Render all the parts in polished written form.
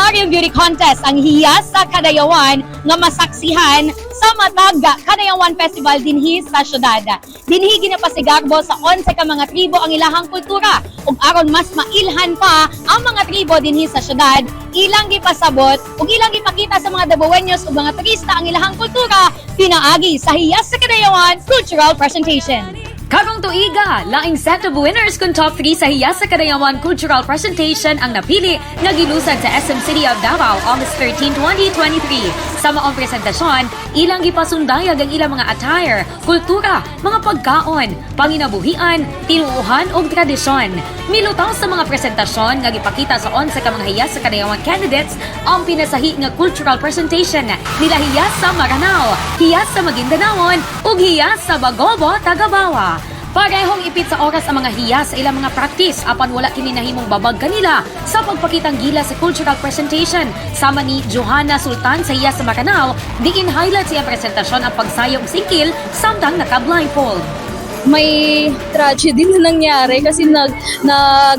Milyonaryo Beauty Contest ang hiyas sa Kadayawan nga masaksihan sa matag Kadayawan Festival dinhi sa syudad. Dinhi ginapasigarbo sa 11 ka mga tribo ang ilahang kultura ug aron mas mailhan pa ang mga tribo dinhi sa syudad, ilang gipasabot ug ilang gipakita sa mga Dabawenyos ug mga turista ang ilahang kultura pinaagi sa Hiyas sa Kadayawan Cultural Presentation. Karong tuiga, laing set of winners kung top 3 sa Hiyas sa Kadayawan Cultural Presentation ang napili nga gilusad sa SM City of Davao August 13, 2023. Sa maong presentasyon, ilang gipasundayag ang ilang mga attire, kultura, mga pagkaon, panginabuhian, tinuuhan ug tradisyon. Milutaw sa mga presentasyon nga gipakita sa 11 ka mga Hiyas sa Kadayawan candidates ang pinasahi nga cultural presentation nila Hiyas sa Maranao, Hiyas sa Maguindanaon ug Hiyas sa Bagobo, Tagabawa. Parehong ipit sa oras ang mga hiyas sa ilang mga practice apan wala kini nahimong babag kanila sa pagpakitang gila sa cultural presentation. Sama ni Johanna Sultan sa Hiyas sa Maranao, diin highlight sa iyang presentasyon ang pagsayaw og singkil samtang naka-blindfold. May tragedy na nangyari kasi nag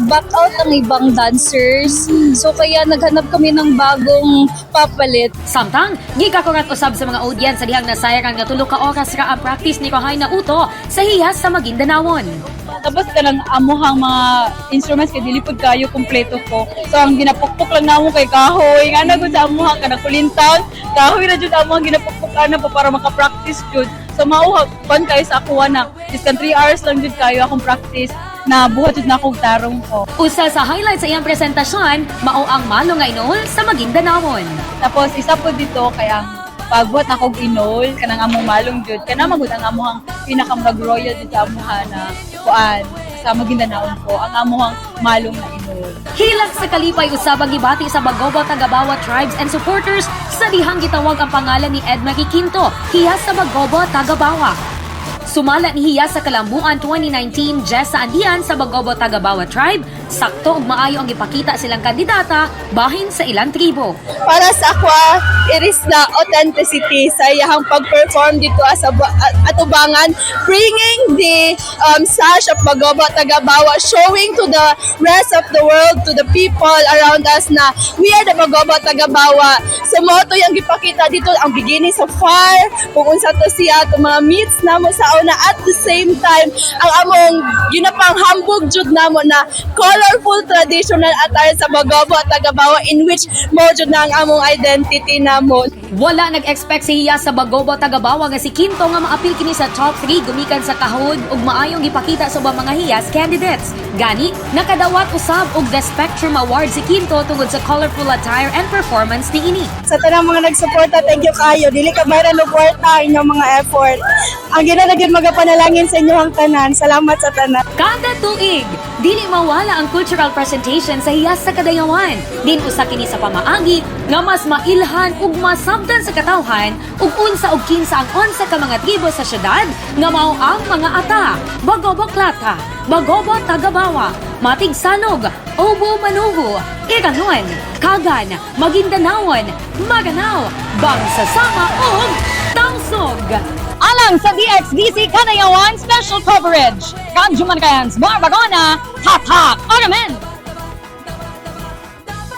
back out ang ibang dancers. So kaya naghanap kami ng bagong papalit. Samtang, gikakurat usab sa mga audience sa dihang nasayaran nga 3 ka oras ra ang practice ni Rohaina Uto sa Hiyas sa Maguindanaon. Tapos kanang amuhang mga instruments kay dili pud kayo kumpleto ko. So ang ginapukpok lang namo kay kahoy. Nga na gud sa amuhang kanang kulintang, kahoy ra jud amuhang ginapukpok ana pa para maka-practice jud. So mao pan kayo sa ako na biskan 3 hours lang jud kayo akong practice na buhat jud na akong tarong ko. Usa sa highlight sa iyang presentasyon, mao ang malo nga inol sa Maguindanaon. Tapos isa po dito kay ang pagbuhat nako og inol kanang among malong jud, kana magud ang amuhang pinakamurag royal jud sa amuha na kuan sa Maguindanaon ko, ang amuhang malong na inol. Hilak sa kalipay usab ang gibati sa Bagobo Tagabawa tribes and supporters sa dihang gitawag ang pangalan ni Ed Marie Quinto, Hiyas sa Bagobo Tagabawa. Sumala ni Hiyas sa Kalambuan 2019 Jessa Andian sa Bagobo Tagabawa tribe, sakto ug maayo ang gipakita silang kandidata bahin sa ilang tribo. Para sa ako, it is the authenticity sa iyahang pag-perform dito sa atubangan, bringing the sash of Bagobo Tagabawa, showing to the rest of the world, to the people around us na we are the Bagobo Tagabawa. So mao to yung gipakita dito, ang beginning sa fire, kung unsa to siya, to mga myths namo sa una, at the same time, ang among ginapanghambog jud namo na colorful traditional attire sa Bagobo at Tagabawa, in which mo jud na ang among identity namo. Wala nag-expect si Hiyas sa Bagobo Tagabawa nga si Quinto nga maapil kini sa top 3 gumikan sa kahod ug maayong gipakita sa ubang mga hiyas candidates. Gani, nakadawat usab og The Spectrum Award si Quinto tungod sa colorful attire and performance niini. Sa tanang mga nagsuporta, thank you kayo. Dili ka bayran og kwarta inyong mga effort. Ang Ginoo na gyud magapanalangin sa inyong tanan. Salamat sa tanan. Kada tuig, dili mawala ang cultural presentation sa Hiyas sa Kadayawan. Din usa kini sa pamaagi nga mas mailhan ug masabtan sa katawhan ug unsa ug kinsa ang 11 ka mga tribo sa syudad nga mao ang mga Ata, Bagobo Klata, Bagobo Tagabawa, Matigsalog, Obo Manubo, Iranon, Kagan, Maguindanaon, Maranao, Bangsasama ug Tausug. Alang sa DXDC Kadayawan Special Coverage, Radyo Manrens, Barbarona, Tatak, Oramen!